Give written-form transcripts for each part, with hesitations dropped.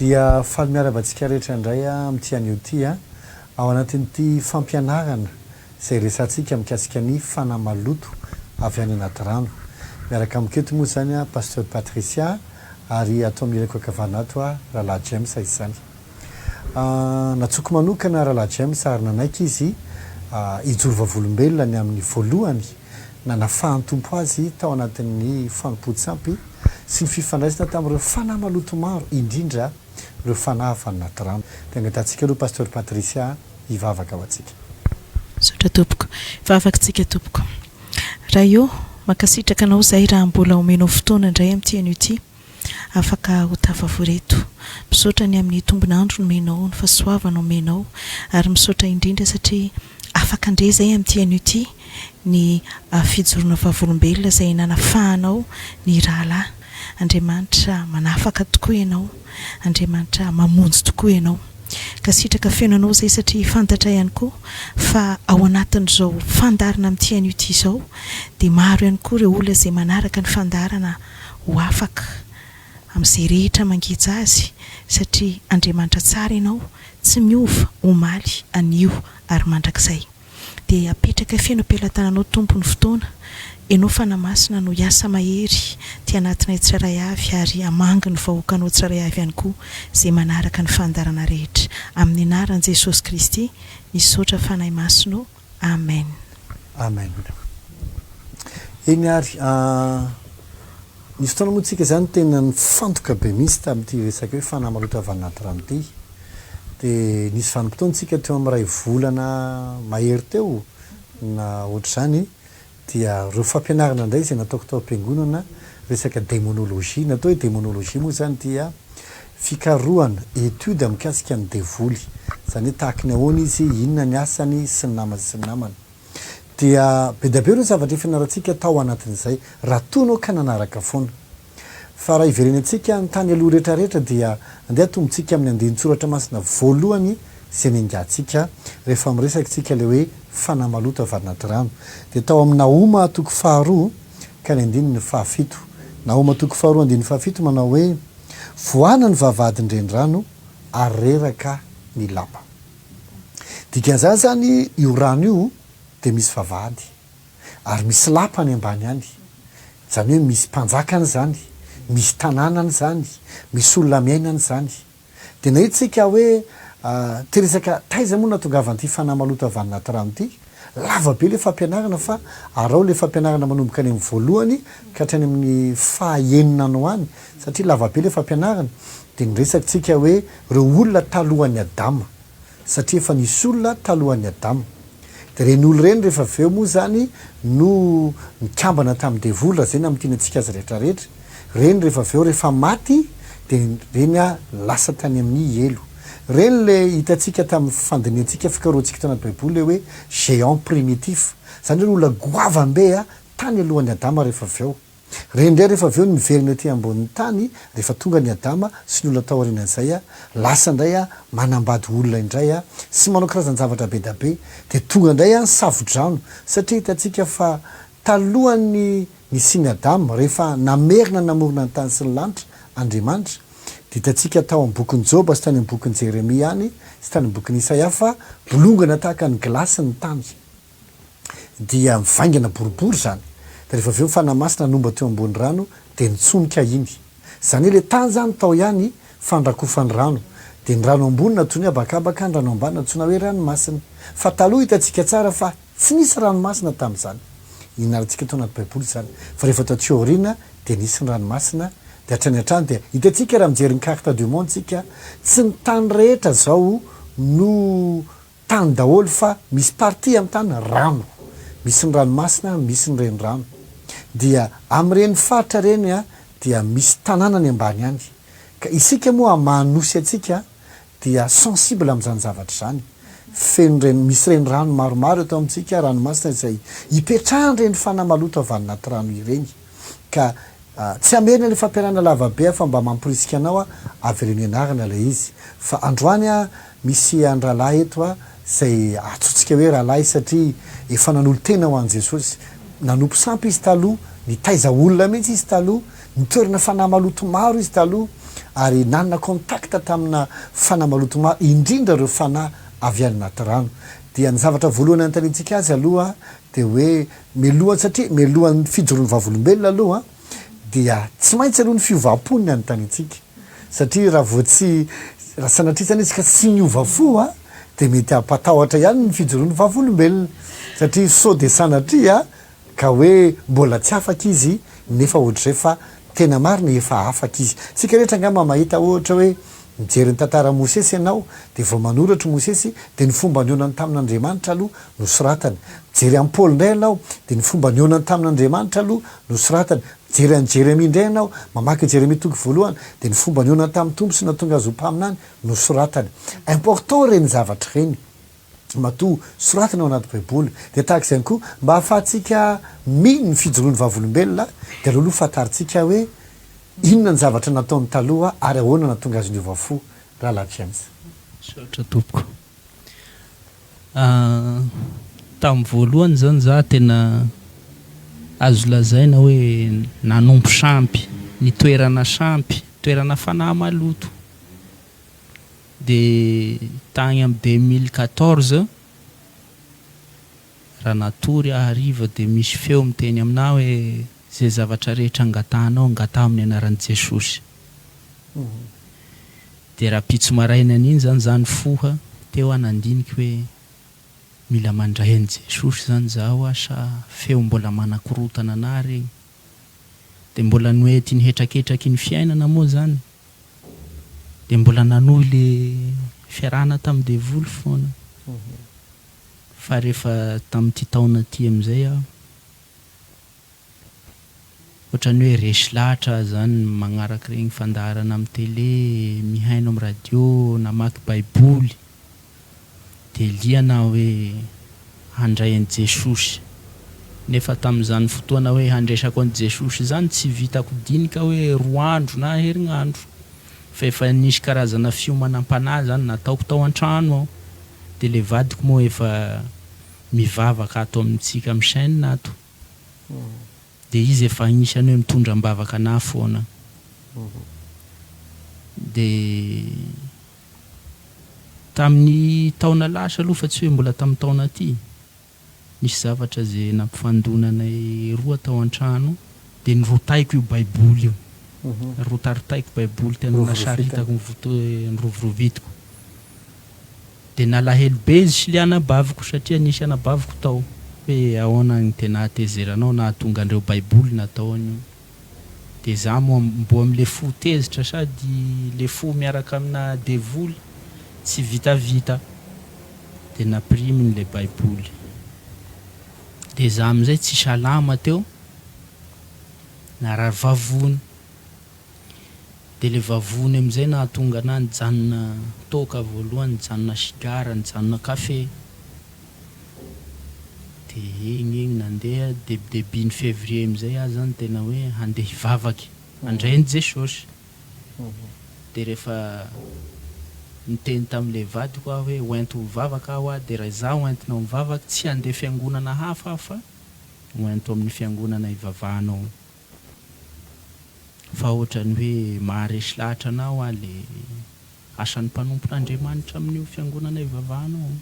Dia faly miarahaba antsika rehetra indray amin'ity anio ity ao anatin'ity fampianarana izay resahantsika mikasika ny fanahy maloto avy any anaty rano. Miaraka amiko eto moa izany Pasteur Patricia ary ato amin'ny ilako ankavanana ato Rahalahy James izany. Nantsoiko manokana Rahalahy James ary nanaiky izy hijoro vavolombelona ny amin'ny voalohany nanafahan'ny Tompo azy tao anatin'ny fanompoan-tsampy sy ny fifandraisana tamin'ireo fanahy maloto maro, indrindra ireo fanahy avy any anaty rano. Dia angatahantsika aloha Pasteur Patricia hivavaka ho antsika. Misaotra tompoko. Hivavaka tsika tompoko. Ray ô, mankasitraka anao izahay raha mbola omenao fotoana indray amin'ity anio ity. Afaka ho tafavory eto. Misaotra ny amin'ny tombon'andro nomenao, ny fahasoavana omenao, ary misaotra indrindra satria afaka handre izay amin'ity anio ity ny fijoroana vavolombelona izay nanafahanao ny rahalahy. Andriamanitra manafaka tokoa Ianao. Andriamanitra mamonjy tokoa Ianao. Ka sitraka feno Anao izay satria fantatray ihany koa fa ao anatin'izao fandaharana amin'ity anio ity izao dia maro ihany koa ireo olona izay manaraka ny fandaharana ho afaka amin'izay rehetra mangeja azy satria Andriamanitra tsara Ianao, tsy miova omaly, anio ary mandrakizay. Dia apetraka feno am-pelatananao Tompo ny fotoana, Ianao Fanahy Masina no hiasa mahery ty anatinay tsirairay avy ary hamangy ny vahoakanao tsirairay avy ihany koa izay manaraka ny fandaharana rehetra. Amin'ny anaran'i Jesosy Kristy, misaotra Fanahy Masina ô. Amen. Amen. Eny ary, nisy fotoana moa tsika izany tena nifantoka be mihitsy tamin'ity resaka hoe fanahy maloto avy any anaty rano ity. Dia nisy vanim-potoana tsika teo amin'ny iray volana mahery teo na ohatr'izany dia ireo fampianarana indray izay nataoko tao am-piangonana resaka démonologie. Ny atao hoe démonologie moa izany dia fikarohana, étude mikasika ny devoly. Izany hoe tahaky ny ahoana izy, inona ny asany sy ny namany sy ny namany. Dia be dia be ireo zavatra efa nianarantsika tao anatin'izay raha toa ianao ka nanaraka foana. Fa raha hiverenantsika ny tany aloha rehetra rehetra dia andeha atombontsika amin'ny andinin-tsoratra masina voalohany izay niaingantsika rehefa miresaka isika ilay hoe fanahy maloto avy anaty rano. Dia tao amin'ny Nahoma toko faharoa ka ny andininy fahafito. Nahoma toko faharoa andininy fahafito manao hoe, Vohana ny vavahadin-drenirano ary reraka ny lapa. Dikan'izany izany io rano io dia misy vavahady. Ary misy lapa any ambany any. Izany hoe misy mpanjaka any izany, misy tanàna any izany, misy olona miaina any izany. Dia nahita isika hoe ity resaka taiza moa nahatongavan'ity fanahy maloto avy any anaty rano ity? Lava be ilay fampianarana fa araho ilay fampianarana manomboka any amin'ny voalohany ka hatrany amin'ny faha enina any ho any satria lava be ilay fampianarana. Dia niresaka isika hoe ireo olona talohan'i Adama. satria efa nisy olona talohan'i Adama. Dia ireny olona ireny rehefa avy eo moa izany no nikambana tamin'ny devoly raha izay no hamintinantsika azy rehetra rehetra. Ireny rehefa avy eo rehefa maty dia ireny lasa tany amin'ny helo. Ireny ilay hitantsika tamin'ny fandinihantsika, fikarohantsika tao anaty baiboly ilay hoe géant primitif. Izany hoe olona goavam-be tany alohan'i Adama rehefa avy eo. Ireny indray rehefa avy eo no miverina ety ambonin'ny tany, rehefa tonga ny Adama sy ny olona tao aorianan'izay, lasa indray manambady olona indray sy manao karazan-javatra bedabe, dia tonga indray ny safo-drano, satria hitantsika fa talohan'ny nisian'i Adama, rehefa namerina namorona ny tany sy ny lanitra Andriamanitra, dia hitantsika tao amin'ny bokin'i Joba sy tany amin'ny bokin'i Jeremia any sy tany amin'ny bokin'i Isaia fa bolongana tahaka ny gilasy ny tany. dia mivaingana boribory izany, dia rehefa avy eo ny Fanahy Masina nomba teo ambony rano dia nitsonika iny. Izany hoe ilay tany izany tao ihany fa ndrakofan'ny rano. Dia ny rano ambony nantsoina hoe habakabaka, ny rano ambany nantsoina hoe ranomasina. Fa taloha hitantsika tsara fa tsy nisy ranomasina tamin'izany. Nianarantsika tao anaty Baiboly izany. Fa rehefa taty aoriana dia nisy ny ranomasina, dia hatrany hatrany dia hitantsika raha mijery ny carte du monde isika, tsy ny tany rehetra izao no Tany daholo fa misy partie am tany rano, misy ny ranomasina misy ny renirano. Dia amin'ireny faritra ireny dia misy tanàna any ambany any. Ka isika moa am maha nosy antsika dia sensible amin'izany zavatra izany. Feno reny misy renirano maromaro eto amintsika, ranomasina izay ipetrahan'ireny fanahy maloto avy any anaty rano ireny. Ka Tsy hamerina ilay fampianarana lava be aho fa mba mamporisika anao aho avereno ianarana ilay izy. Fa androany aho misy an-drahalahy eto aho izay antsointsika hoe rahalahy satria efa nanolo-tena ho an'i Jesosy. Nanompo sampy izy taloha, nitaiza olona mihitsy izy taloha, nitoerana fanahy maloto maro izy taloha. ary nanana contact tamina fanahy maloto maro, indrindra ireo fanahy avy any anaty rano. Dia ny zavatra voalohany anontaniantsika azy aloha dia hoe mialohan'ny, satria mialohan'ny fijoroan'ny vavolombelona aloha dia tsy maintsy aloha ny fiovam-pony ny anontaniantsika satria raha vao tsy, raha sanatria izany izy ka tsy niova fo dia mety hampatahotra ihany ny fijoroan'ny vavolombelona satria sao dia sanatria Ka hoe mbola tsy afaka izy nefa ohatr'izay fa tena marina efa afaka izy. Tsika rehetra angamba mahita ohatra hoe mijery ny tantaran'i Mosesy ianao dia vao manoratra i Mosesy dia ny fomba nihaonany tamin'Andriamanitra aloha no soratany. Mijery an'i Paoly indray ianao dia ny fomba nihaonany tamin'Andriamanitra aloha no soratany. Mijery an'i Jeremia indray ianao, mamaky Jeremia toko voalohany dia ny fomba nihaonany tamin'ny Tompo sy nahatonga azy ho mpaminany no soratany. Important ireny zavatra ireny. Matoa soratana ao anaty baiboly dia tahaka izay ihany koa mba ahafahantsika mino ny fijoroan'ny vavolombelona dia aleo aloha fantarintsika hoe inona ny zavatra nataony taloha ary ahoana nahatonga azy niova fo Rahalahy James. Misaotra tompoko. Tamin'ny voalohany izany za tena azo lazaina hoe nanompo sampy, nitoerana sampy, toerana fanahy maloto. Dia tagny am 2014, raha natory aho hariva dia misy feo miteny aminah hoe ze zavatra rehetra angatahanao angataho amin'ny anaran'i Jesosy. Dia rahampitso maraina an'iny zany za nifoha, teo aho nandiniky hoe mila mandray an'i Jesosy zany zaho aho sa feo mbola manakorotana anah regny. Dia mbola noentiny hetraketraky ny fiainana moa zany. Dia mbola nanohy le fiarahana tamin'ny devoly foana. Fa rehefa tamin'ity taona ity amin'izay aho, ohatran'ny hoe resy lahatra aho izany magnaraka ireny fandaharana amin'ny télé, mihaino amin'ny radio, namaky baiboly. Dia liana aho hoe handray an'i Jesosy. Nefa tamin'izany fotoana hoe handresako an'i Jesosy izany tsy vitako dinika hoe roa andro na herinandro. Fa efa nisy karazana fiomanam-panahy izany nataoko tao an-trano ao. Dia ilay vadiko moa efa mivavaka ato amintsika amin'ny chaîne ato. Dia izy efa agnisan'ny hoe mitondra am-bavaka anah foana. Dia. Tamin'ny taona lasa aloha fa tsy hoe mbola tamin'ny taona ity, nisy zavatra izay nampifandona anay roa tao an-trano dia nirotaiko io baiboly io. Nirotarotaiko baiboly tena nasaritako nirovirovitiko. Dia nalahelo be izy sy ilay anabaviko satria nisy anabaviko tao hoe ahoana ny tena hatezeranao nahatonga an'ireo baiboly nataony io. De za moa mbo amle fo tezitra sady le fo miaraka amina devoly tsy vitavita de nampiriminy le baiboly de za amizay tsy salama teo narary vavony de le vavony amizay nahatonga anah nijanona toaka voalohany nijanona sigara nijanona kafe. Dia eny eny nandeha de début ny février amizay aho zany tena hoe handeha hivavaky handray an'i Jesosy. Dia rehefa niteny tamin'ilay vadiko aho hoe hoento mivavaka aho de raha izaho hoentinao mivavaka tsy handeha fiangonana hafa aho fa hoento amin'ny fiangonana hivavahanao. Fa ohatran'ny hoe maharesy lahatra anao aho le asan'ny mpanompon'Andriamanitra amin'io fiangonana ivavahana ao.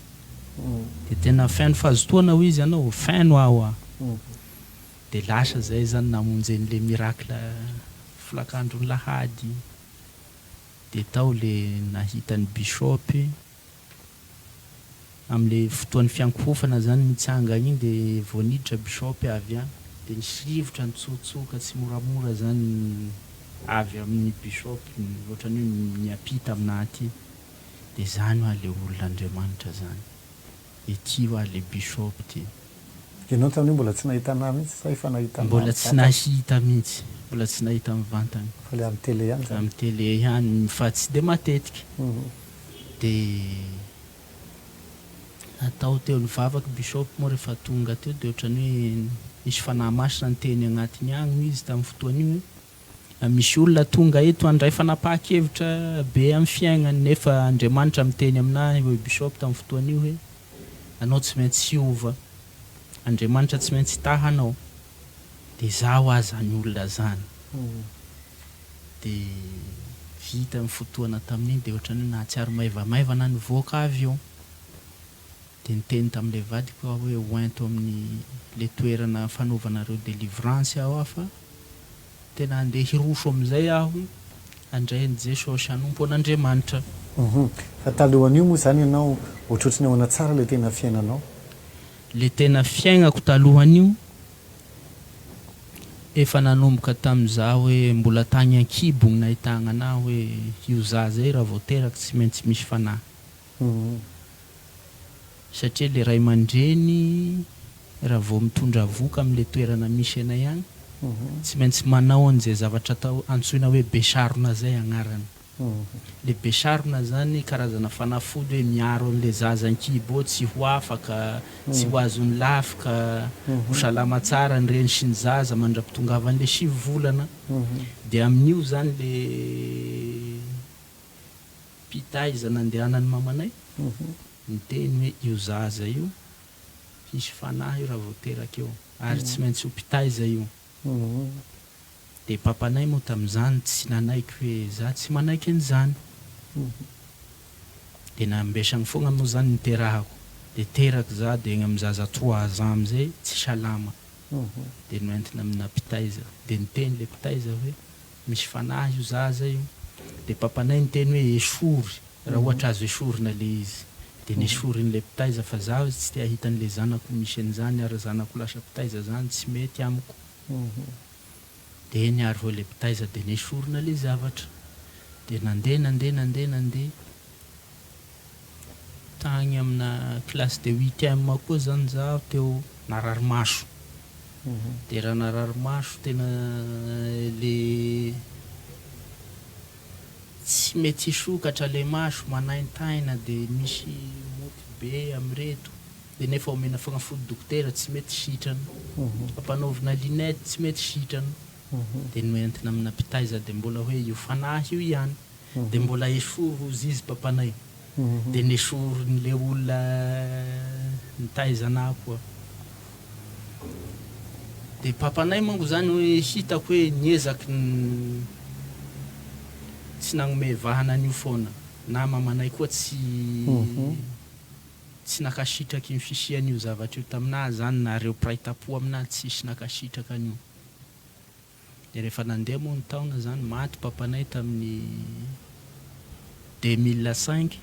Dia tena feno fahazotoana hoy izy anao, feno aho a! Dia lasa zay zany namonjy an'le miracle folakandron'ny lahady, dia tao le nahita an'i Bishop, Amin'ilay fotoan'ny fiankohofana izany mitsangana iny dia vao niditra Bishop avy any dia nisy rivotra nitsotsoka tsimoramora izany avy amin'ny Bishop ohatran'ny hoe niampita aminà aty dia izany hoa ilay olona Andriamanitra izany, ity hoa ilay Bishop ity. Ianao tamin'io mbola tsy nahita anà mihitsy sa efa nahita anà Mbola tsy mivantana? nahita mihitsy, mbola tsy nahita mivantana. Fa ilay amin'ny télé ihany izany? Amin'ny télé ihany fa tsy dia matetika. Dia natao teo nivavaka Bishop moa rehefa tonga teo dia ohatran'ny hoe nisy fanahy masina niteny agnatiny agny hoy izy tamin'ny fotoana io hoe misy olona tonga eto handray fanapahan-kevitra be amin'ny fiaignany nefa Andriamanitra miteny aminahy hoy Bishop tamin'ny fotoana io hoe anao tsy maintsy hiova, Andriamanitra tsy maintsy hitaha anao dia izaho aza zany olona zany. Dia. vita ny fotoana tamin'iny dia ohatran'ny hoe nahatsiaro maivamaivana aho nivoaka avy eo. Dia niteny tamin'ilay vadiko aho hoe hoento amin'ny le toerana fanaovanareo délivrance aho fa tena handeha hiroso amin'izay aho handray an'i Jesosy hanompo an'Andriamanitra. Hum. Fa talohan'io moa izany ianao ohatrohatry ny ahoana tsara ilay tena fiainanao? Le tena fiaignako talohan'io efa nanomboka tamin'izaho hoe mbola tagny an-kibo gny nahitagna anah hoe io zaza io raha vao teraky tsy maintsy misy fanahy. Satria le ray aman-dreny raha vao mitondra vohoka amle toerana misy anay agny tsy maintsy manao an'izay zavatra atao antsoina hoe besarona zay agnarany. Le besarona zany karazana fanafody hoe miaro an'le zaza an-kibo ao tsy ho afaka, tsy ho azon'ny lafika, ho salama tsara ny reny sy ny zaza mandra-pitongavan'le sivy volana. De amin'io zany le mpitaiza nandehanan'ny mamanay niteny hoe io zaza io hisy fanahy io raha vao teraka eo ary tsy maintsy ho mpitaiza io. Dia papanay moa tamin'izany tsy nanaiky hoe za tsy manaiky an'izany. Dia nambesany foagna moa zany niterahako. Dia teraka za dia egny amin'ny zaza trois ans amizay tsy salama. Dia noentina amina mpitaiza. Dia niteny le mpitaiza hoe misy fanahy io zaza io. Dia papanay niteny hoe esory raha ohatra azo esorina le izy. Dia nesorin'le mpitaiza fa za hozy tsy te hahita an'le zanako misy an'izany ary zanako lasa mpitaiza zany tsy mety amiko. Dia eny ary hoy ilay mpitaiza dia nesorina ilay zavatra. Dia nandeha nandeha nandeha nandeha tagny amina classe de huitième koa zany zaho teo narary maso. Dia raha narary maso tena le tsy mety hisokatra le maso, manaintaina dia misy moty be amin'ireto. Dia nefa omena fagnafody dokotera tsy mety sitrana, ampanaovina lunette tsy mety sitrana, dia noentina amina mpitaiza dia mbola hoe io fanahy io ihany, dia mbola esory hozy izy papanay, dia nesorin'le olona nitaiza anah koa. Dia papanay manko zany hoe hitako hoe niezaky tsy nagnome vahana an'io foana, na mamanay koa tsy. Tsy nankasitraky ny fisian'io zavatra io taminà zany na reo mpiray tampo aminà tsisy nankasitraka an'io. De rehefa nandeha moa ny taona zany, maty papanay tamin'ny 2005,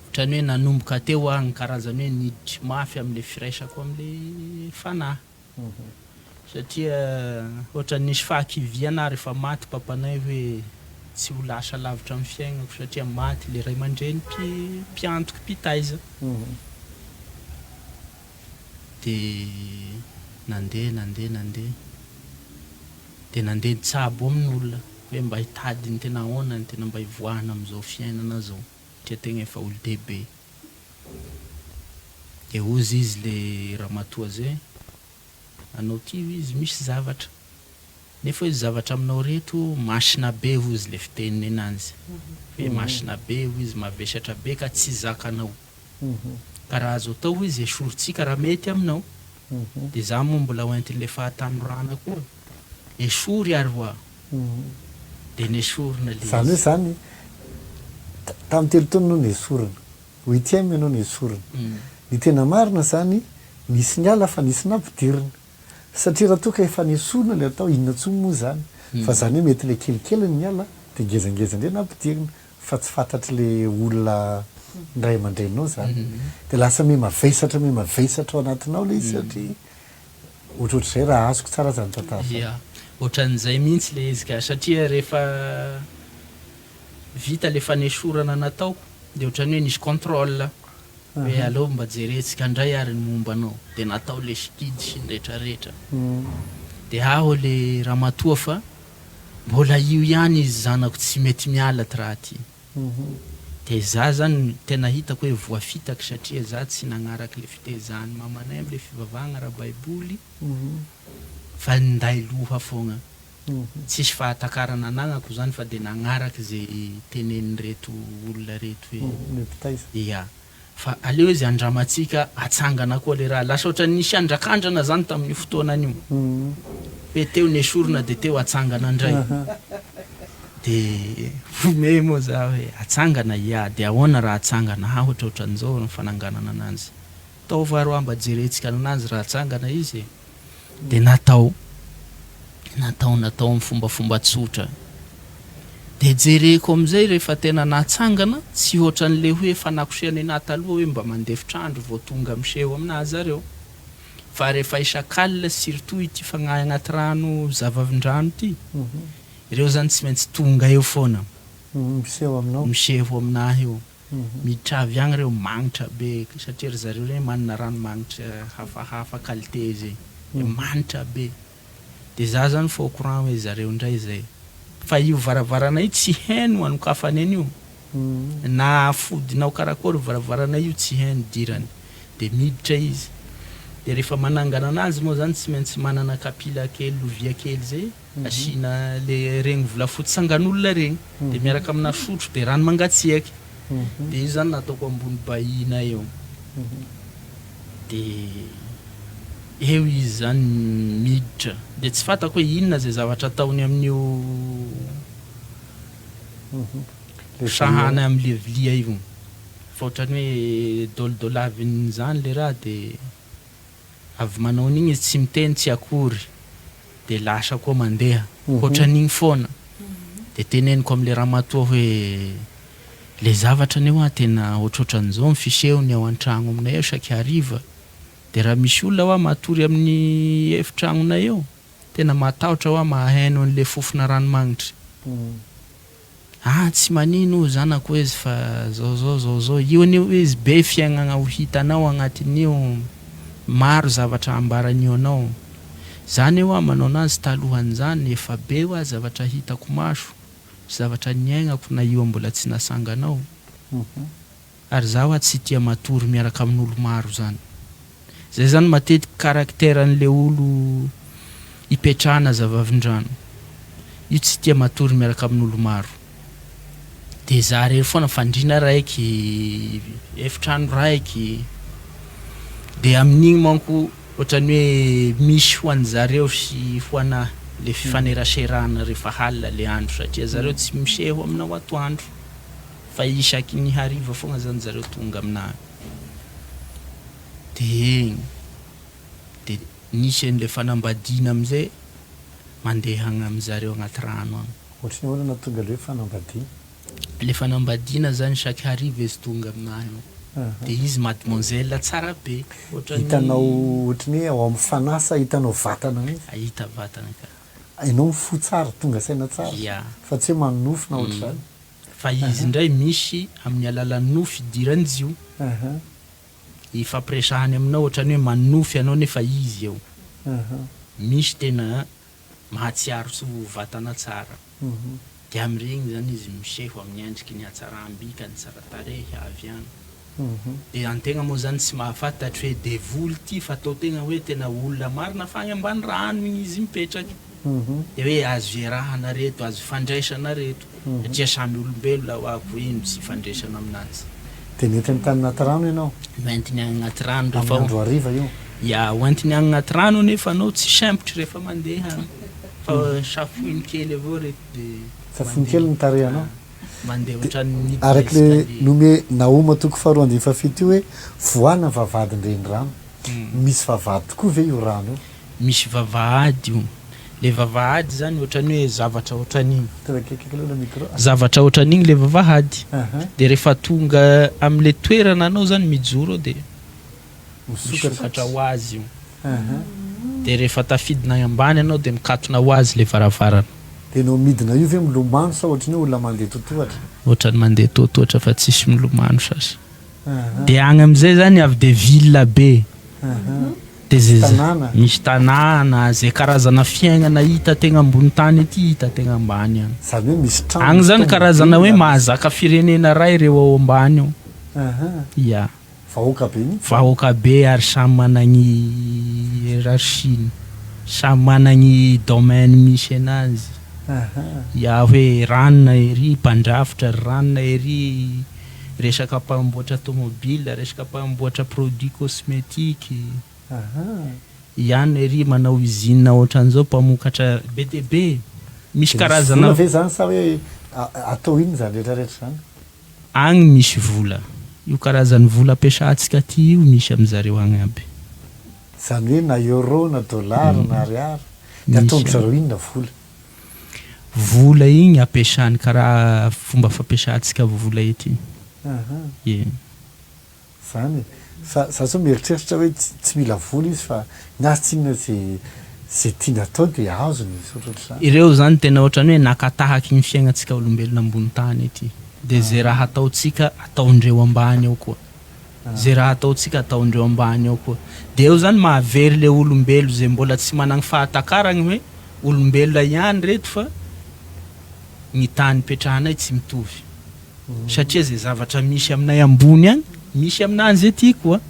otrany hoe nanomboka teo aho ny karazany hoe niditry mafy amle firaisako amle fanahy. Satria ohatran'ny nisy fahakiviana aho rehefa maty papanay hoe tsy ho lasa lavitra amin'ny fiaignako satria maty le ray aman-dreny mpiantoky mpitaiza. De nandeha nandeha nandeha de nandeha nitsabo amin'olona hoe mba hitady ny tena ahoana ny tena mba hivoahana amin'izao fiainana zao satria tegna efa olo-dehibe. Dia hozy izy le ramatoa zay, anao ty hoy izy misy zavatra, nefa hoy izy zavatra aminao reto masina be hozy le fiteniny ananjy, hoe masina be hoy izy, mavesatra be ka tsy zakanao, ka raha azo atao hoy izy esorintsika raha mety aminao, dia za moa mbola hoentin'le fahatanorana koa, esory ary hoa, dia nesorina le Izany hoe izy. izany tamin'ny telo taona ianao nesorina. Huitième ianao nesorina. Ny tena marina izany nisy niala fa nisy nampidirina. Satria raha toa ka efa nesorina ilay atao inona intsony moa izany. Fa izany hoe mety ilay kelikely no niala dia ngezangeza indray nampidirina fa tsy fantatr'ilay olona ny ray aman-dreninao izany. Dia lasa miha-mavesatra miha-mavesatra ao anatinao ilay izy satria ohatrohatr'izay raha azoko tsara izany tantara izany. Ia, ohatran'izay mihitsy ilay izy ka, satria rehefa vita ilay fanesorana nataoko Dia ohatran'ny hoe nisy contrôle hoe aleo mba jerentsika indray ary ny momba anao. Dia natao le sikidy sy ny retraretra. Dia aho le ramatoa fa mbola io ihany izy zanako tsy mety miala ty raha ty. Dia za zany tena hitako hoe voafitaka satria za tsy nagnaraka le fitezan'ny mamanay amle fivavahagna ara-baiboly fa ninday loha fogna. Tsisy fahatakarana anagnako zany fa de nagnaraka ze tenenin'ireto olona reto hoe Ny mpitaiza. Ia. Fa aleo izy andramantsika atsangana koa le raha. Lasa ohatran'ny nisy andrakandrana zany tamin'io fotoanana io. Hoe teo nesorina de teo atsangana ndray. De homehy moa za hoe atsangana ia, de ahoana raha atsangana ha ohatrohatran'izao ny fananganana ananjy. Ataovy ary hoa mba jerentsika ananjy raha atsangana izy e. De natao, natao natao amin'ny fombafomba tsotra. De jereko amin'izay rehefa tena natsangana, tsy ohatran'le hoe efa nakosehana enahy taloha hoe mba mandefitra andro vao tonga miseho aminahy zareo. Fa rehefa isak'alina surtout ity fagnahy agnaty rano zavavindrano ity, ireo zany tsy maintsy tonga eo foana. Miseho aminao. Miseho aminahy eo. Miditra avy agny reo magnitra be satria ry zareo regny manana rano magnitra hafahafa qualité zay. De manitra be. De za zany fa au courant hoe zareo ndray zay. Fa io varavarana io tsy heno anokafany an'io. Na afodinao karakôry varavarana io tsy heno idirany. De miditra izy. De rehefa manangana anazy moa zany tsy maintsy manana kapila kely lovia kely zay asiana le regny volafotsy sangan'olona regny. De miaraka amina sotro de rano mangatsiaky. De io zany nataoko ambony bahina eo. De eo izy zany miditra. De tsy fantako hoe inona zay zavatra ataony amin'io sahana amle vilia io. Fa ohatran'ny hoe dôlidôlavin'izany le raha de avy manao an'igny izy tsy miteny tsy akory de lasa koa mandeha. Ohatran'igny foana. De teneniko amle ramatoa hoe le zavatra anie hoa tena ohatrohatran'izao ny fisehony ao an-tragno aminay ao isaky hariva. De raha misy olona hoa matory amin'ny efitragnonay eo, tena matahotra hoa maheno an'le fofona ranomagnitry. Ah tsy manino hoy zanako izy fa zao zao zao zao, io anie hoy izy be fiaignagna ho hitanao agnatin'io, maro zavatra ambaran'io anao. Za anie hoa manao anazy talohan'izany efa be hoa zavatra hitako maso sy zavatra niaignako na io mbola tsy nasanganao. Ary za hoa tsy tia matory miaraka amin'olo maro zany. Zay zany matetiky caractère an'le olo ipetrahana zavavindrano. Io tsy tia matory miaraka amin'olo maro. De za rery foana fandriana raiky, efitrano raiky. De amin'igny manko ohatran'ny hoe misy ho an'zareo sy ho anah le fifaneraserana rehefa halina le andro satria zareo tsy miseho aminao atoandro. Fa isaky ny hariva foagna zany zareo tonga aminah de egny de nisy an'le fanambadiana amizay mandeha agny amizareo agnaty rano agny. Ohatry ny ahoana nahatonga le hoe fanambadiana? Le fanambadiana zany chaque hariva izy tonga aminah eo de izy mademoiselle tsara be ohatran'ny. Hitanao ohatry ny hoe ao amin'ny fanahy sa hitanao vatana mihitsy? Hita vatana ka. Ianao mifoha tsara, tonga saina tsara fa tsy hoe manonofy na ohatr'izany. Fa izy indray misy amin'ny alalan'ny nofy idiran'izy io, ifampiresahany aminao ohatran'ny hoe manonofy anao nefa izy eo. Misy tena mahatsiaro tsy ho vatana tsara. Dia amin'ireny izany izy miseho amin'ny endriky ny hatsaram-bika, ny tsara tarehy avy any. Dia antegna moa izany tsy mahafantatry hoe devoly ity fa atao tegna hoe tena olona marina fa agny ambany rano igny izy mipetraky. Dia hoe azo iarahana reto, azo ifandraisana reto satria samy olombelona hoa ko ino tsy ifandraisana aminanjy. Dia nentiny tany anaty rano ianao? Noentiny agny agnaty rano rehefa Amin'ny andro hariva io? Ya, hoentiny agny agnaty rano anefa anao tsy sempotry rehefa mandeha agny fa safoiny kely avao reto dia Safoiny kely ny tarehinao? Mandeha ohatran'ny midina Araka le escalier. nome Nahoma toko faharoa andininy fahafito io hoe vohana ny vavahadin-drenirano. Misy vavahady tokoa ve io rano io? Misy vavahady io. Le vavahady zany ohatran'ny hoe zavatra ohatran'igny. Tonga akaikikaiky aloha le micro. Zavatra ohatran'igny le vavahady. De rehefa tonga am'le toerana anao zany mijoro eo de misokatra ho azy io. De rehefa tafidina any ambany anao de mikatona ho azy le varavarana. De enao midina io ve milomano sa ohatran'ny hoe olona mandeha totohatra? Ohatran'ny mandeha totohatra fa tsisy milomano sasa. De agny amizay zany avy de ville be. De Misy tanàna. Misy tanàna, ze karazana fiaignana hita tegna ambony tany aty hita tegna ambany agny. Zany hoe misy trano, Agny misy zany karazana hoe tomobile, misy. mahazaka firenena ray reo ao ambany ao. Ya. Vahoaka be mihitsy. Vahoaka be ary samy managny hiérarchie-ny, samy managny domaine misy anazy. Ya hoe ranona ery mpandrafitra, ry ranona ery resaka mpamboatra tomobile, resaka mpamboatra produit cosmétique. Ihany ery manao usine ohatran'izao mpamokatra be dia be. Misy Dia misy karazana. vola ve zany sa hoe Atao inona izany rehetra rehetra izany? Agny misy vola. Io karazan'ny vola ampiasantsika aty io misy amin'zareo agny aby. Izany hoe na euro na dollar na ariary. Dia Misy ataon-dry agny. zareo inona vola? Vola igny ampiasany karaha fomba fampiasantsika vola ety. Ie. Zany e! Fa za zao mieritreritra hoe tsy mila vola izy fa ny azy tsinona ze ze tiany atao de azony izy ohatrohatr'izany. Ireo zany tena ohatrany hoe naka tahaky ny fiaignantsika olombelona ambony tany ety. De ze raha ataontsika ataondreo ambany ao koa. Ze raha ataontsika ataondreo ambany ao koa. De eo zany mahavery le olombelo ze mbola tsy managny fahatakaragny hoe olombelona ihany reto fa ny tany ipetrahanay tsy mitovy. Satria zay zavatra misy aminay ambony agny misy aminanjy aty koa.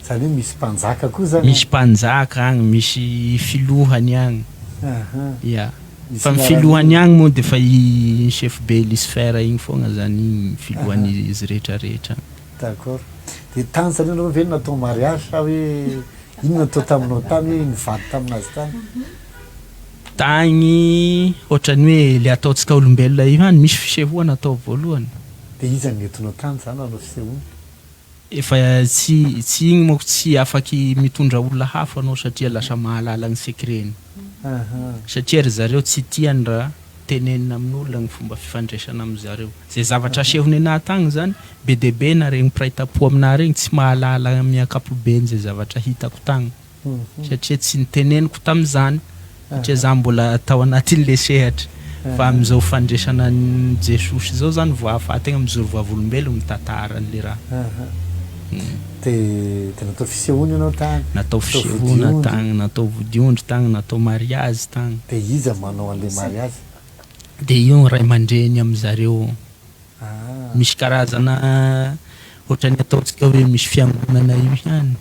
Zany hoe misy mpanjaka koa zany Misy agny? mpanjaka agny, misy filohany agny. Ya. Misy Fa ny filohany miaramila. agny moa de fa i chef be Lucifer igny foagna zany igny filohan'izy rehetra rehetra agny. D'accord. De tany zany ianao ve natao mariage sa hoe inona natao taminao tany hoe nivady taminazy tany? Tagny ohatran'ny hoe le ataontsika olombelona io ihany, misy fisehoana atao voalohany. Dia iza no nentinao tany zany nanao fisehoana? Efa tsy tsy igny manko tsy afaky mitondra olona hafa anao satria lasa mahalala ny secret-ny. Satria ry zareo tsy tiany raha tenenina amin'olona ny fomba fifandraisana amin'zareo. Zay zavatra asehony anah tagny zany, be dia be na regny mpiray tampo aminah regny tsy mahalala amin'ny ankapobeny zay zavatra hitako tagny. satria tsy niteneniko tamin'izany satria za mbola tao anatin'le sehatra fa amin'izao fandresana an'i Jesosy izao zany vao ahafahan-tegna mijoro vavolombelogno mitantara an'le raha. Dia dia natao fisehoana ianao tany? Natao Natao fisehoana vodiondry? tagny, natao vodiondry tagny, natao mariazy tagny. Dia iza manao an'le mariazy? Dia io ny ray aman-dreny amin'zareo. Misy karazana ohatran'ny ataontsika hoe misy fiangonana io ihany,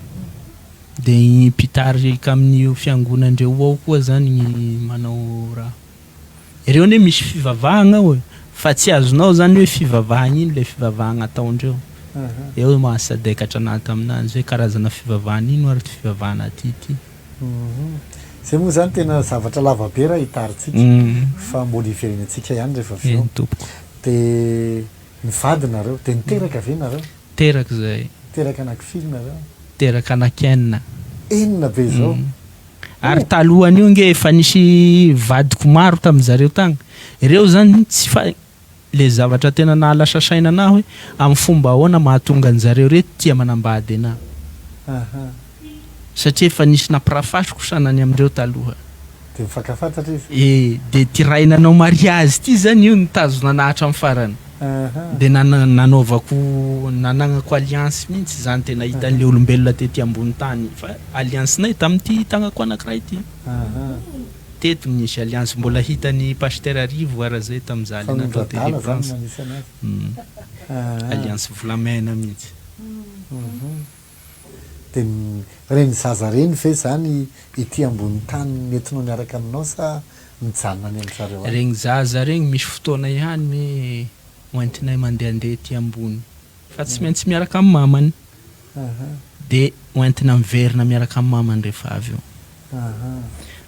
dia ny mpitarika amin'io fiangonandreo ao koa zany ny manao raha. Ireo anie misy fivavahagna ao e, fa tsy azonao zany hoe fivavahagna ino le fivavahagna ataondreo. Eo mahasadekatra anah taminanjy hoe karazana fivavahana ino ary ty fivavahana aty ty. Zay moa zany tena zavatra lava be raha hitarintsika fa mbola hiverenantsika ihany rehefa avy eo. Eny tompoko. Dia nivady nareo? Dia niteraka ve nareo? Teraka izahay. Niteraka anaky firy nareo? Teraka anaky enina. Enina be izao? Ary talohan'io nge efa nisy vadiko maro tamin'zareo tagny. Ireo zany tsy fa le zavatra tena nahalasa saina anah hoe amin'ny fomba ahoana mahatonga an'zareo reto tia manambady anah. Satria efa nisy nampirafasiko sanany amindreo taloha. Dia mifankafantatra izy? E, dia ty ray nanao mariazy ty zany io nitazona anah hatramin'ny farany. Dia nanaovako, nanagnako alliance mihitsy zany tena hitan'le olombelona tety ambony tany fa alliance-nay tamin'ity tagnako anakiray ty. Teto nisy alliance mbola hitan'i Pasteur Rivo ara zay tamin'izaho le natao Fanondro adala zany délivrance. no nanisy anazy. Alliance volamena mihitsy. Dia ireny zaza ireny ve izany ety ambony tany nentinao miaraka aminao sa mijanona any amin-dry zareo any? Regny zaza regny misy fotoana ihany hoe hoentinay mandehandeha ety ambony fa tsy maintsy miaraka amin'ny mamany dia hoentina miverina miaraka amin'ny mamany rehefa avy eo.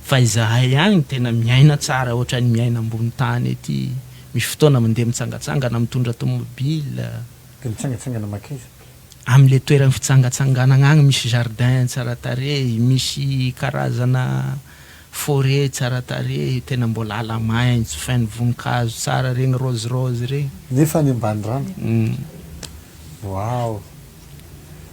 Fa izahay agny tena miaina tsara ohatran'ny miaina ambony tany ety, misy fotoana mandeha mitsangatsangana mitondra tomobile. Dia mitsangatsangana mankaiza? Amin'ilay toerana fitsangatsanganana agny misy jardin tsara tarehy, misy karazana forêt tsara tarehy, tena mbola ala maitso feno voninkazo tsara regny rose rose regny. Nefa any ambany rano. Waouh!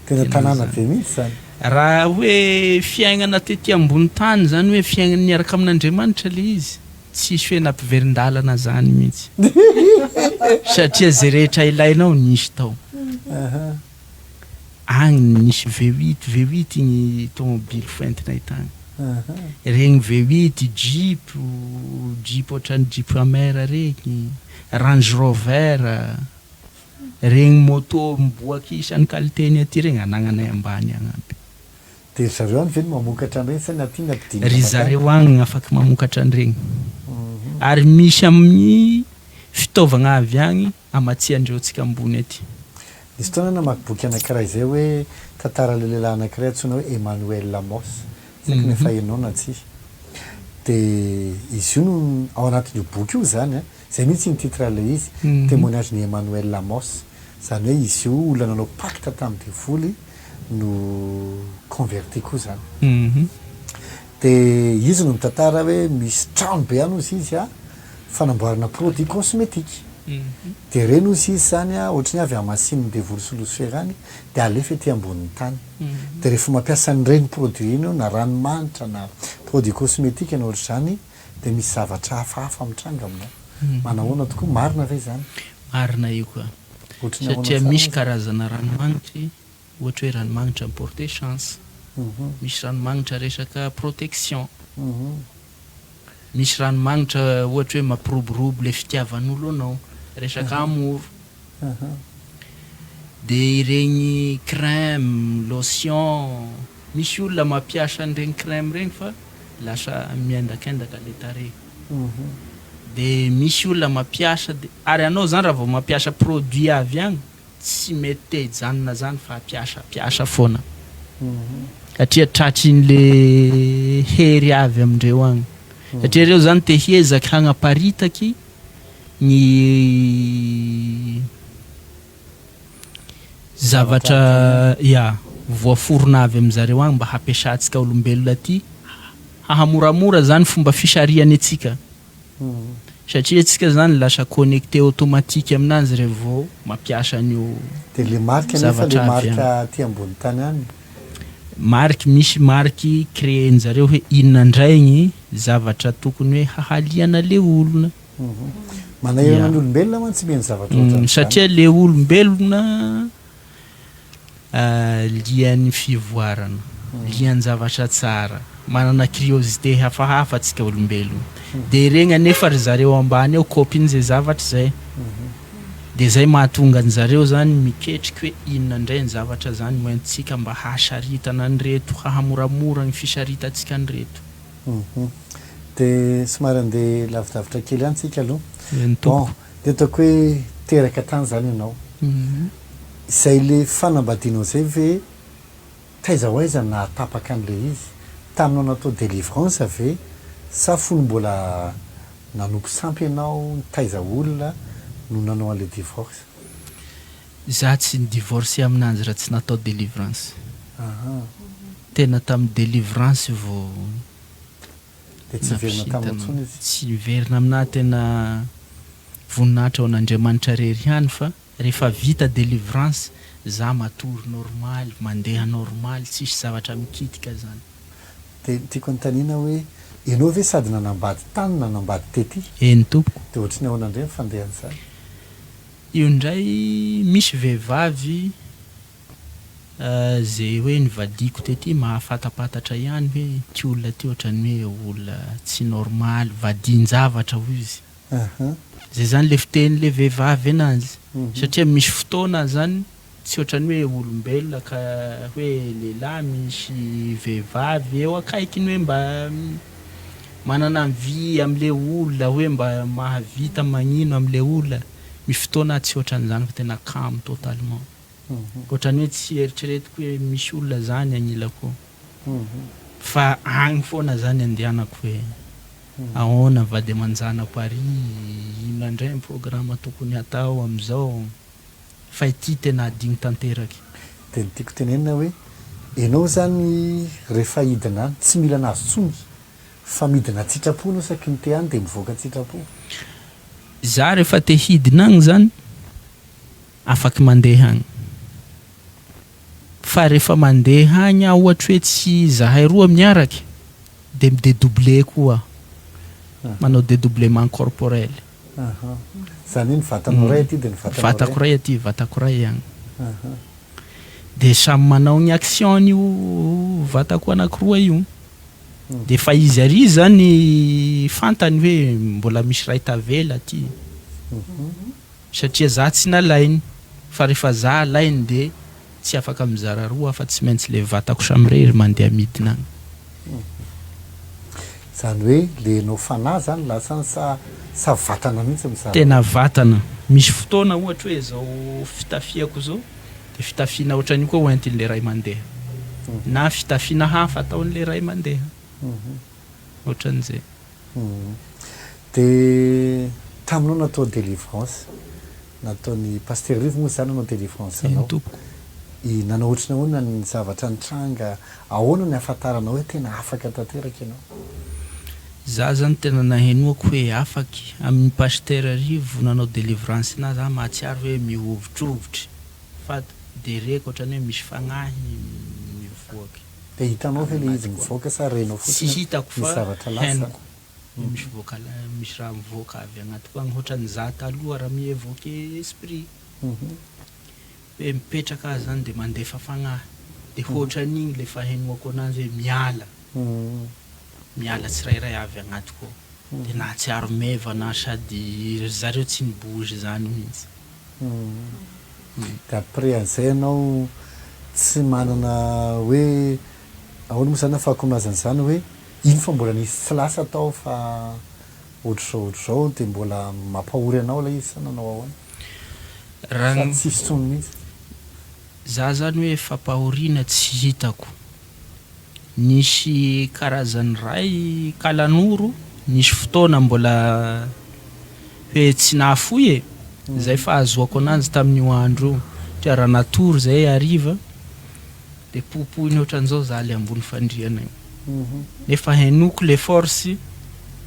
Tena tanàna be mihitsy izany. Raha hoe fiaignana tety ambony tany zany hoe fiaignana niaraka amin'Andriamanitra le izy, tsisy hoe nampiverin-dalana zany mihitsy satria ze rehetra ilainao nisy tao. Agny nisy V huit, V huit igny tomobily foentinay tagny. Regny V huit, jeep, jeep ohatran'ny jeep Hammer regny, Range Rover. Regny moto miboaky isan'ny qualité-ny aty regny anagnanay ambany agny aby. Dia ry zareo any ve no mamokatra an'ireny sa ny aty no ampidinina Ry mankany? zareo agny afaky mamokatra an'regny. Ary misy amin'ny fitaovagna avy agny amatsian-dreo antsika ambony aty. Nisy fotoana aho namaky boky anankiray izay hoe tantaran'ilay lehilahy anankiray antsoina hoe Emmanuel Amos. Tsy haiko na efa henonao na tsia. Dia izy io no ao anatin'io boky io izany an, izay mihitsy ny titre an'ilay izy, Témoignage n'i Emmanuel Amos. Izany hoe izy io olona nanao pacte tamin'ny devoly no converti koa izany. Dia izy no mitantara hoe misy trano be any hozy izy an, fanamboarana produit cosmétique. Dia ireny hozy izy izany an, ohatran'ny avy hamasinin'ny devoly sy losifera any, dia alefa ety ambonin'ny tany. Dia rehefa mampiasa an'ireny produit ireny eo, na ranomanitra na produit cosmétique na ohatr'izany, dia misy zavatra hafahafa mitranga aminao. Manahoana tokoa? Marina ve izany? Marina io ka. Ohatry ny ahoana Satria tsara misy aza? karazana ranomanitry, ohatra hoe ranomagnitra mi-porter chance, misy ranomagnitra resaka protection, misy ranomagnitra ohatra hoe mampiroborobo le fitiavan'olo anao, resaka amour. De iregny crème, lotion, misy olona mampiasa an'iregny crème regny fa lasa miendakendaka le tarehy. De misy olona mampiasa de ary anao zany raha vao mampiasa produit avy agny tsy mety te hijanona zany fa hampiasa hampiasa foana satria tratrin'le hery avy amindreo agny satria reo zany te hiezaky hagnaparitaky ny zavatra ya voaforona avy amin'zareo agny mba hampiasantsika olombelona aty hahamoramora zany fomba fisarihany antsika satria antsika zany lasa connecté automatique aminazy revo mampiasa an'io Dia le marque nefa le zavatra avy marque agny. aty ambony tany any. Marque, misy marque créer-njareo hoe inona ndray gny zavatra tokony hoe hahaliana le olona. Manahirana Ya. ny olombelona mantsy mino zavatra ohatran'izany. Satria le olombelona lian'ny fivoarana, lian-javatra tsara, manana curiosité hafahafa antsika olombelona. De regny anefa ry zareo ambany ao copie-n'zay zavatra zay. De zay mahatonga an'zareo zany miketriky hoe inona ndray ny zavatra zany hoentintsika mba hahasaritana an'ireto, hahamoramora ny fisaritantsika an'ireto. Dia somary andeha lavidavitra kely ihany tsika aloha. Eny Bon, tompoko. dia ataoko hoe teraka tany izany ianao. Izay le fanambadianao izay ve taiza ho aiza no nahatapaka an'ilay izy? Taminao natao délivrance ve sa fony mbola nanompo sampy ianao nitaiza olona no nanao an'ilay divorce? Za tsy ni-divorcer aminanjy raha tsy natao délivrance. Tena tamin'ny délivrance vao Dia tsy niverina taminao nampisintana. intsony izy? Tsy niverina aminah tena voninahitra ho an'Andriamanitra irery ihany fa rehefa vita délivrance za matory normaly, mandeha normaly, tsisy zavatra mikitika zany. Dia tiako anontaniana hoe ianao ve sady nanambady tany no nanambady tety? Eny tompoko. Dia ohatry ny ahoana indray ny fandehan'izany? Io indray misy vehivavy ze hoe nivadiako tety mahafatapatatra ihany hoe ity olona ity ohatran'ny hoe olona tsy normaly, vadin-javatra hoy izy. Zay zany le fitenin'le vehivavy anazy satria misy fotoana zany tsy ohatran'ny hoe olombelona ka hoe lehilahy misy vehivavy eo akaikiny hoe mba manana envie amle olona hoe mba mahavita magnino amle olona, misy fotoana aho tsy ohatran'izany fa tena kamo totalement. Ohatran'ny hoe tsy eritreretiko hoe misy olona zany agnilako eo fa agny foana zany andehanako hoe ahoana vady aman-janako ary, inona indray ny programme tokony hatao amizao. Fa ity tena adino tanteraky. Dia ny tiako tenenina hoe enao zany rehefa hidina any tsy mila anazy tsony fa midina an-tsitrapo enao isaky ny te any dia mivoaka an-tsitrapo. Za rehefa te hidina agny zany afaky mandeha agny fa rehefa mandeha agny aho ohatry hoe tsy zahay roa miaraky de mi-dedoubler koa aho, manao dedoublement corporel. Aha. Izany hoe ny vatanao iray aty dia ny vatanao iray. Vatako iray aty, vatako iray agny. Aha. Dia samy manao ny action-ny io vatako anankiroa io. Dia efa izy ary zany fantany hoe mbola misy iray tavela aty. Satria za tsy nalainy, fa rehefa za alainy dia tsy afaka mizara roa aho fa tsy maintsy le vatako samirery mandeha midina agny. Zany hoe le enao fanahy zany lasa any sa sa vatana mihitsy mizara roa? Tena vatana. Misy fotoana ohatra hoe zao fitafiako zao de fitafiana ohatran'io koa hoentin'le ray mandeha na fitafiana hafa ataon'le ray mandeha. Ohatran'izay. Dia taminao natao délivrance, nataon'i Pasitera Rivo moa izany nanao délivrance Eny anao. tompoko. I nanao ohatry ny ahoana ny zavatra nitranga, ahoana ny ahafantaranao hoe tena afaka tanteraka ianao? Za zany tena nahenoako hoe afaky amin'ny Pasitera Rivo nanao délivrance na za mahatsiaro hoe mihovitrovitry fa de reko ohatrany hoe misy fagnahy mivoaky Dia hitanao ve ilay izy agnatiko ao. mivoaka sa renao Tsy fotsiny hoe hitako misy fa zavatra lasa? henoko hoe misy voaka misy raha mivoaka avy agnatiko agny ohatrany za taloha raha mi-evoquer esprit. Hoe mipetraka aho zany de mandefa fagnahy de hoatran'igny le fahenoako ananjy hoe miala, miala tsirairay avy agnatiko ao de nahatsiaro mevana aho sady ry zareo tsy ni-bouge zany mihitsy. De après an'izay ianao tsy manana hoe ahoana moa zany ahafahako milaza an'izany hoe iny fa mbola nisy tsy lasa tao fa ohatr'izao ohatr'izao de mbola mampahory anao ilay izy sa nanao ahoana? Raha Sa ny tsisy tsony mihitsy? Za zany hoe fampahoriana tsy hitako. Nisy karazany ray kalanoro nisy fotoana mbola hoe tsy nahafoy e! Zay fahazoako ananjy tamin'io andro io satria raha natory zay hariva de popohiny ohatran'izao za le ambony fandriana io nefa henoko le force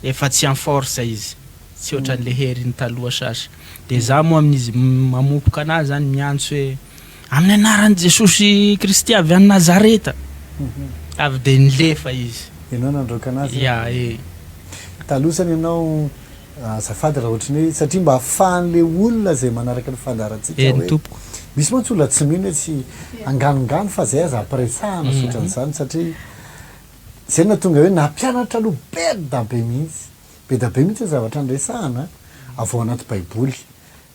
efa tsy en force izy. Tsy ohatran'le heriny taloha sasy. De za moa amin'izy mamopoka anazy zany miantso hoe amin'ny anaran'i Jesosy Kristy avy any Nazareta. Avy de nilefa izy. Ianao nandroaka anazy e? Ya e. Taloha zany ianao azafady raha ohatry ny hoe satria mba ahafahan'le olona izay manaraka ny fandaharantsika Eny hoe tompoko. misy mantsy olona tsy mino hoe tsy anganongano fa zay aza ampiresahana sy ohatran'izany satria zay no nahatonga hoe nampianatra aloha be da be mihitsy. Be da be mihitsy ny zavatra niresahana avy ao anaty baiboly.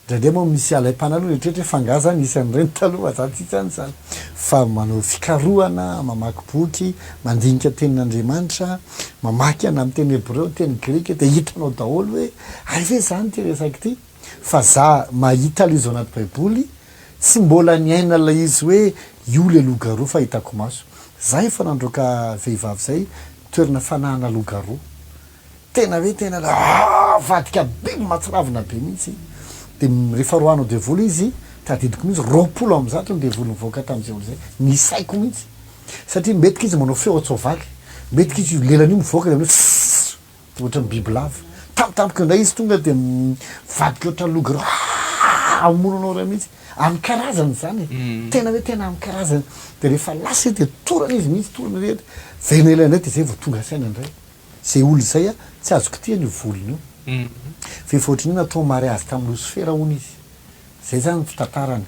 Indraindray moa misy alaim-panahy aloha mieritreritra hoe f'angaha za nisy an'ireny taloha fa za tsisy an'izany. Fa manao fikarohana, mamaky boky, mandinika tenin'Andriamanitra, mamaky na amin'ny teny hebreo, teny grika dia hitanao daholo hoe hay ve izany ity resaka ity. Fa za mahita ilay izy ao anaty baiboly, tsy mbola niaina ilay izy hoe io ilay loup-garou fa hitako maso. Za efa nandroaka vehivavy izay toerana fanahana loup-garou. Tena hoe tena avadika biby mahatsiravina be mihitsy. Dia rehefa roahanao devoly izy, tadidiko mihitsy, 120 ny devoly nivoaka tamin'izay olona izay. Nisaiko mihitsy. Satria mbetika izy manao feo an-tsoavaly, mbetika izy io lelany io mivoaka dia manao sssss, dia ohatran'ny bibilava. Tampotampoka indray izy tonga dia mivadika ohatran'ny loup-garou, aah hamono anao iray mihitsy. Amin'ny karazany izany e. Tena hoe tena amin'ny karazany. Dia rehefa lasa izy dia torana izy mihitsy, torana izy, velona ela indray dia izay vao tonga saina indray. Zay olona izay a, tsy azo kitihana io volony io. Fa efa ohatran'ny hoe natao mariazy tamin'i Losifera hono izy. Zay zany ny fitantarany.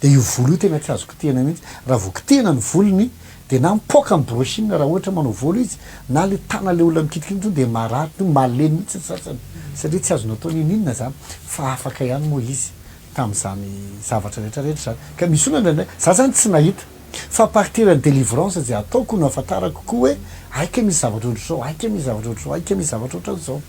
Dia io volo io tena tsy azo kitihana mihitsy. Raha vao kitihana ny volony dia na mipoaka ny brushing raha ohatra manao volo izy, na le tanan'le olona mikitika iny tonga dia marary, tonga malemy mihitsy ny sasany. Satria tsy azo natao n'inon'inona zany. Fa afaka ihany moa izy tamin'izany zavatra rehetra rehetra izany. Ka misy olona indraindray, za zany tsy nahita. Fa à partir ny délivrance izay ataoko no ahafantarako koa hoe hay kay misy zavatra ohatr'izao, hay kay misy zavatra ohatr'izao, hay kay misy zavatra ohatran'izao.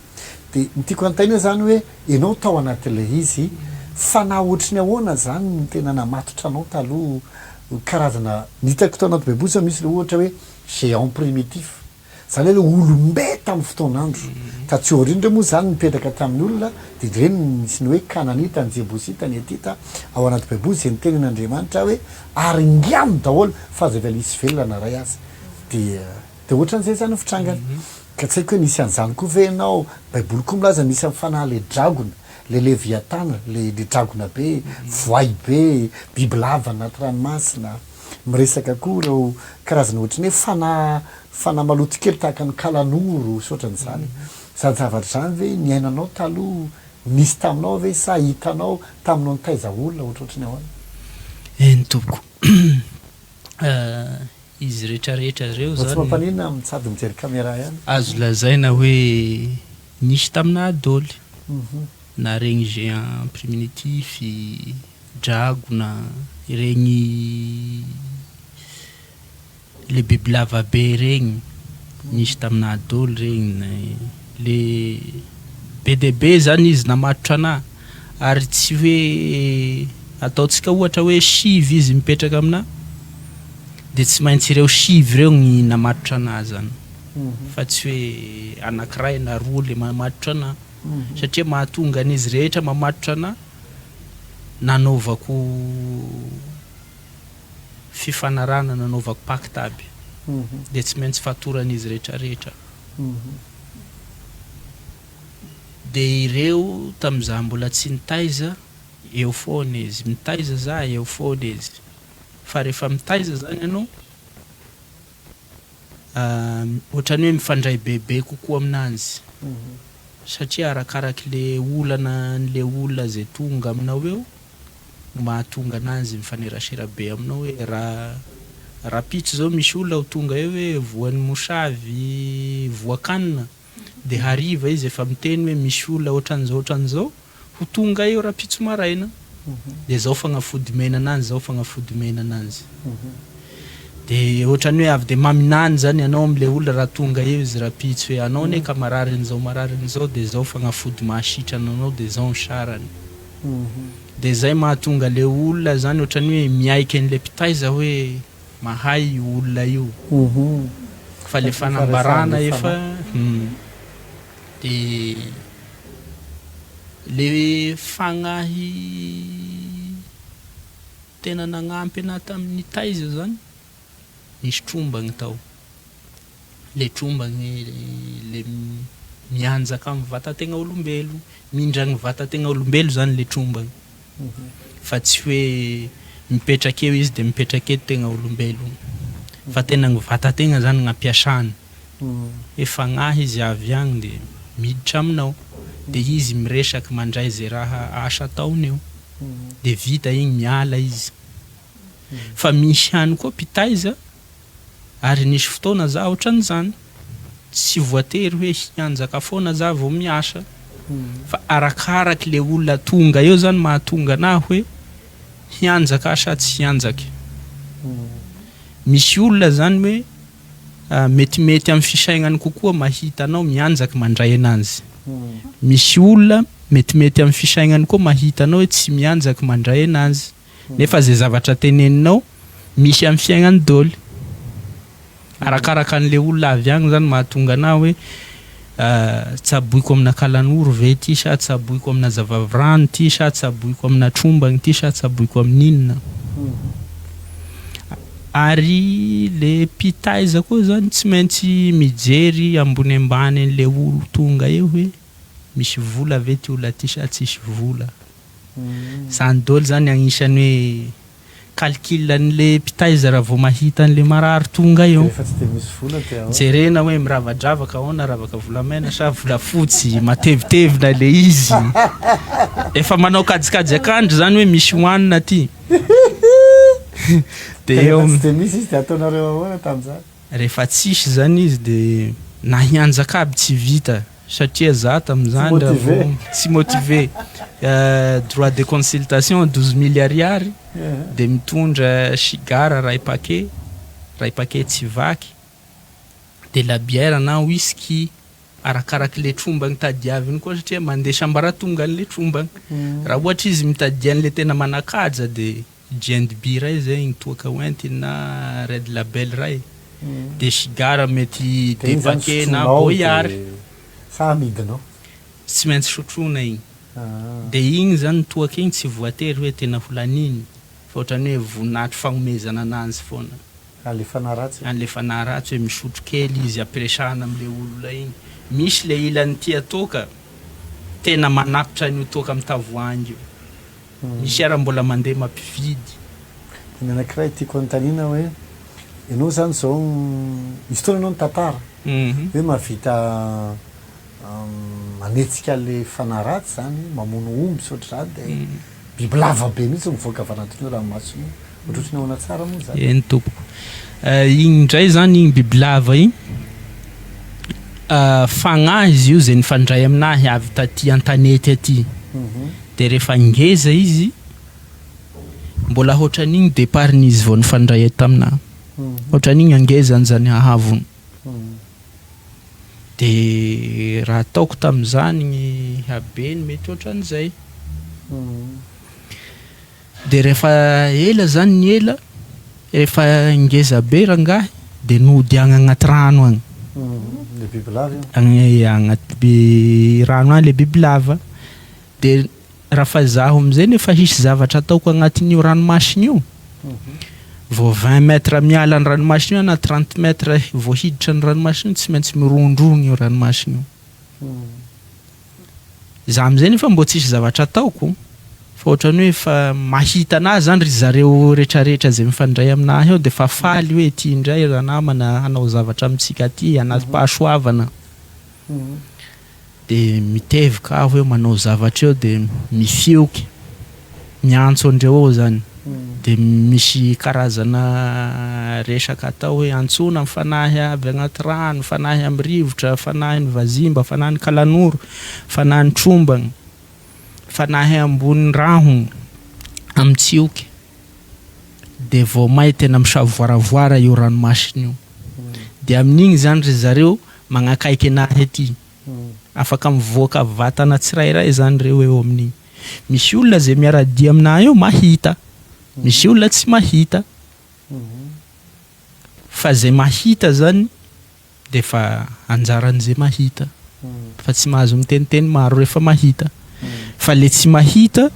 Dia ny tiako hanontaniana izany hoe ianao tao anatin'ilay izy, fanahy ohatry ny ahoana izany no tena namatotra anao taloha, karazana, ny hitako tao anaty baiboly izao misy ilay ohatra hoe géant primitif. Zany hoe le olombe tamin'ny fotoan'andro. Tatsy aoriana indray moa izany nipetraka tamin'ny olona dia ireny nisy ny hoe Kananita, ny Jebosita, ny Hetita ao anaty baiboly izay nitenin'Andriamanitra hoe aringano daholo fa aza avela hisy velona na iray aza. Dia dia ohatran'izay izany ny fitrangany. Ka tsy haiko hoe nisy an'izany koa ve ianao? Baiboly koa milaza misy amin'ny fanahy le dragona, le leviatana, le le dragona be, voay be, bibilava anaty ranomasina. Miresaka koa ireo karazana ohatry ny hoe fanahy fanahy maloto kely tahaka ny kalanoro sy ohatran'izany. Izany zavatra izany ve niainanao taloha, nisy taminao ve sa hitanao taminao nitaiza olona ohatrohatry ny ahoana? Eny tompoko. Izy rehetrarehetra ireo Mba tsy zany. mampaninona sady mijery camera ihany. Azo lazaina hoe nisy taminà dôly. Na regny géant primitif, dragona, regny le bibilava be regny, nisy taminà dôly regny, le be dia be zany izy namatotra anà ary tsy hoe ataontsika ohatra hoe sivy izy mipetraka aminà de tsy maintsy ireo sivy ireo ny namatotra anà zany. Fa tsy hoe anakiray na roa le mamatotra anah. Satria mahatonga an'izy rehetra mamatotra anah nanaovako fifanarahana nanaovako pacte aby. Dia tsy maintsy fatoran'izy rehetra rehetra. Dia ireo tamin'izaho mbola tsy nitaiza, eo foana izy. Mitaiza za, eo foana izy. Fa rehefa mitaiza zany ianao, ohatran'ny hoe mifandray bebe kokoa aminanjy. Satria arakarak'le olana an'le olona izay tonga aminao eo no mahatonga ananjy mifanerasera be aminao hoe raha rahampitso zao misy olona ho tonga eo hoe voan'ny mosavy voan-kanina de hariva izy efa miteny hoe misy olona ohatran'izao ohatran'izao ho tonga eo rahampitso maraina de zao fagnafody omena ananjy zao fagnafody omena ananjy de ohatran'ny hoe avy de maminany zany ianao amle olona raha tonga eo izy rahampitso hoe anao anie ka marary an'izao marary an'izao de zao fagnafody mahasitrana anao de zao ny sarany. De zay mahatonga le olona zany ohatran'ny hoe miaiky an'le mpitaiza hoe mahay io olona io fa le fanambarana efa de le fagnahy tena nagnampy anahy tamin'ny nitaiza zany nisy trombagny tao. Le tromba gny le mianjaka am vatategna olombelo, mindragny vatategna olombelo zany le trombagny fa tsy hoe mipetraka eo izy de mipetraka eto tegna olombelo fa tena gny vatategna zany gn'ampiasany hoe fagnahy izy avy agny de miditra aminao de izy miresaky mandray ze raha asa ataony eo de vita igny miala izy fa misy ihany koa mpitaiza. Ary nisy fotoana za otran'izany, tsy voatery hoe hianjaka foana za vao miasa fa arakaraky le olona tonga eo zany mahatonga anah hoe hianjaka sa tsy hianjaka. Misy olona zany hoe metimety amin'ny fisaignany kokoa mahita anao mianjaka mandray ananjy, misy olona metimety amin'ny fisaignany koa mahita anao hoe tsy mianjaka mandray ananjy. Nefa ze zavatra teneninao misy am fiaignany doly. Arakaraka anle olona avy agny zany mahatonga anah hoe tsaboiko amina kalanoro ve ty sa tsaboiko amina zavavirano ty sa tsaboiko amina trombagny ty sa tsaboiko amin'inona. Ary le mpitaiza koa zany tsy maintsy mijery ambony ambany anle olo tonga eo hoe misy vola ve ty olona ty sa tsisy vola. Zany dôly zany agnisan'ny hoe calcul an'le mpitaiza raha vao mahita an'le marary tonga eo. Rehefa tsy dia misy vola dia ahoana? Jerena hoe miravadravaka ahoana, ravaka volamena sa volafotsy, matevitevina le izy. Efa manao kajikajy akandro zany hoe misy hohanina aty. Dia eo. Rehefa tsy dia misy izy dia ataonareo ahoana tamin'izany? Rehefa tsisy zany izy dia na hianjaka aby tsy vita. Satria za tamin'izany raha vao tsy motivé droit de consultation 12 mille ariary de mitondra sigara ray paquet, ray paquet tsy vaky, de la bière na whisky arakarak'le trombagny tadiaviny koa satria mandeha sambaratongany le trombagny, raha ohatra izy mitadia an'le tena manakaja de G&B ray zay ny toaka hoentiny na Red Label ray de sigara mety De iny zany deux paquets na sotroinao Boyard. de sa amidinao? Tsy maintsy sotroina igny. Ah. De igny zany toaka igny tsy voatery hoe tena ho laniny fa ohatran'ny hoe voninahitry fagnomezana ananjy foana. An'le fanahy ratsy. An'le fanahy ratsy hoe misotro kely izy ampiresahana am'le olona igny. Misy le ilany tia toaka tena manapitra an'io toaka am tavoahangy io. Misy ara mbola mandeha mampividy. Ny anankiray tiako anontaniana hoe, ianao izany izao misy fotoana ianao nitantara hoe mahavita manetsika le fanahy ratsy izany, mamono omby sy ohatr'izany dia bibilava be mihitsy mivoaka avy anatin'io ranomasina io. Ohatrohatry ny ahoana tsara moa izany? Eny tompoko. Igny indray izany igny bibilava igny, fagnahy izy io izay nifandray aminahy avy taty an-tanety aty. De rehefa ngeza izy, mbola hoatran'igny départ-n'izy vao nifandray taminah. Hoatran'igny hangezany zany hahavony. De raha ataoko tamin'izany gny habeny mety hoatran'izay. De rehefa ela zany ny ela, efa ngeza be rangahy de nody agny agnaty rano agny. Le bibilava io. Agny agnaty rano agny le bibilava. De raha fa zaho amizay nefa hisy zavatra ataoko agnatin'io ranomasina io, vao vingt mètres miala ny ranomasina io na trente mètres vao hiditra ny ranomasina io tsy maintsy mirondrogno io ranomasina io. Za amizay nefa mbô tsisy zavatra ataoko fa ohatran'ny hoe efa mahita anahy zany ry zareo retraretra zay mifandray aminahy eo de fa faly hoe ty indray ranamana hanao zavatra amintsika aty anatim-pahasoavana. De mitevoka aho hoe manao zavatra eo de mifioky, miantso andreo ao zany. De misy karazana resaka atao hoe antsoina ny fanahy avy agnaty rano, fanahy amy rivotra, fanahin'ny vazimba, fanahin'ny kalanoro, fanahin'ny trombagna, fanahy ambony rahogno, amy tsioky. De vao may tena misavoaravoara io ranomasina io. De amin'igny zany ry zareo magnakaiky anahy aty. Afaka mivoaka vatana tsirairay zany reo eo amin'igny. Misy olona zay miara-dia aminahy eo mahita, misy olona tsy mahita. Fa zay mahita zany de efa anjaran'izay mahita fa tsy mahazo miteniteny maro rehefa mahita. Fa le tsy mahita,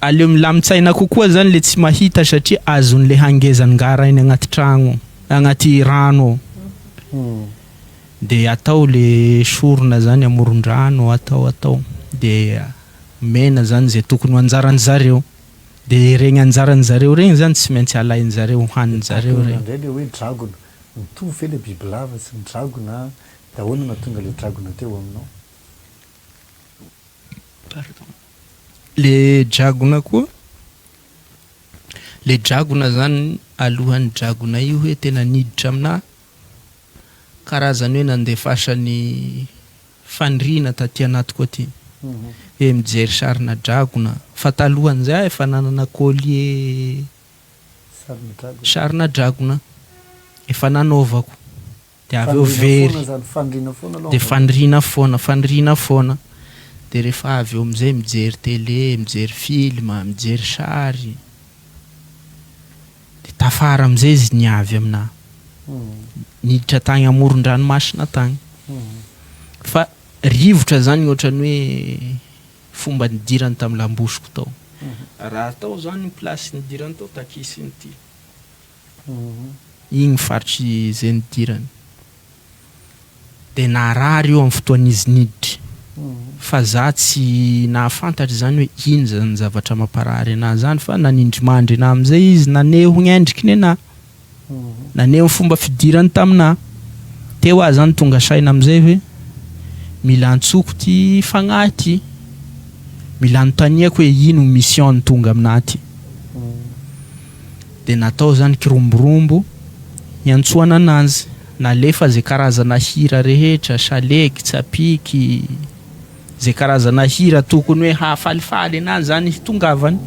aleo milamin-tsaina kokoa zany le tsy mahita satria azon'le hangezan'ny ngarainy agnaty tragno, agnaty rano ao. De atao le sorona zany amoron-drano atao atao de omena zany ze tokony ho anjaran-jareo. De regny anjaran-jareo regny zany tsy maintsy alain-jareo hohanin-jareo Dragona regny. indray le hoe dragona, mitovy ve le bibilava sy ny dragona de ahoana no nahatonga le dragona teo aminao? Pardon. Le dragona koa, le dragona zany alohan'ny dragona io hoe tena niditra aminà, karazany hoe nandefasany faniriana taty anatiko aty hoe mijery sarina dragona fa talohan'izay aho efa nanana collier sarina dragona efa nanaovako de avy eo very de faniriana foana faniriana foana de rehefa avy eo amizay mijery tele mijery film mijery sary de tafara amizay izy niavy aminah niditra tagny amoron-dranomasina tagny fa rivotra zany ohatran'ny hoe fomba nidirany tamin'ny lambosiko tao raha tao zany place nidirany tao takisiny ty Igny faritry zay nidirany. De narary io amin'ny fotoan'izy niditry. Fa za tsy nahafantatry zany hoe ino zany zavatra mamparary anahy zany fa nanindrimandry anahy amizay izy naneho ny endriky nenahy. Naneho ny fomba fidirany taminahy. Teo aho zany tonga saina amizay hoe mila antsoko ty fagnahy ty. Mila anontaniako hoe ino mission-ny tonga aminahy ty. Dia natao zany kiromborombo hiantsoana ananjy, nalefa ze karazana hira rehetra, salegy, tsapiky, ze karazana hira tokony hoe hahafalifaly anazy zany hitongavany,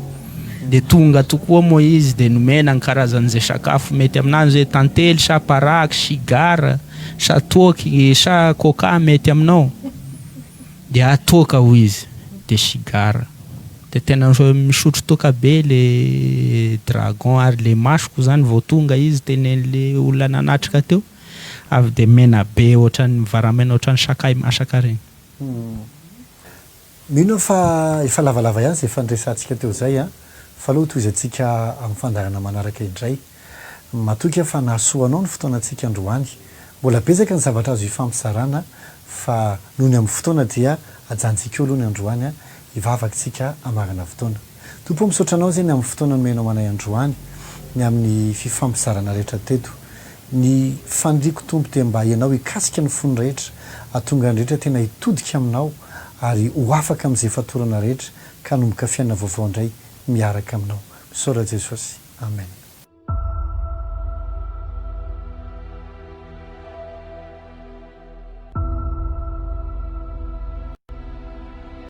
de tonga tokoa moa izy de nomena ny karazan'ze sakafo mety aminazy hoe tantely sa paraky, sigara sa toaky sa coca mety aminao, de ah toaka hoy izy, de sigara. De tena misotro toaka be le dragon ary le masoko zany vao tonga izy tenen'le olona nanatrika teo avy de mena be ohatran'ny mivaramena ohatran'ny sakay masaka regny. Mino aho fa efa lavalava ihany izay fandresantsika teo izay an! Fa aleo hotohizantsika amin'ny fandaharana manaraka indray. Matoky aho fa nahasoa anao ny fotoanantsika androany. Mbola betsaka ny zavatra azo ifampizarana fa noho ny amin'ny fotoana dia ajanontsika eo aloha ny androany hivavaka isika hamarana fotoana. Tompo ô misaotra Anao izay ny amin'ny fotoana nomenao anay androany, ny amin'ny fifampizarana rehetra teto. Ny faniriako Tompo dia mba Ianao hikasika ny fon'ny rehetra, hahatonga ny rehetra tena hitodika Aminao ary ho afaka amin'izay fatorana rehetra ka hanomboka fiainana vaovao indray miaraka Aminao. Misaora Jesosy. Amen.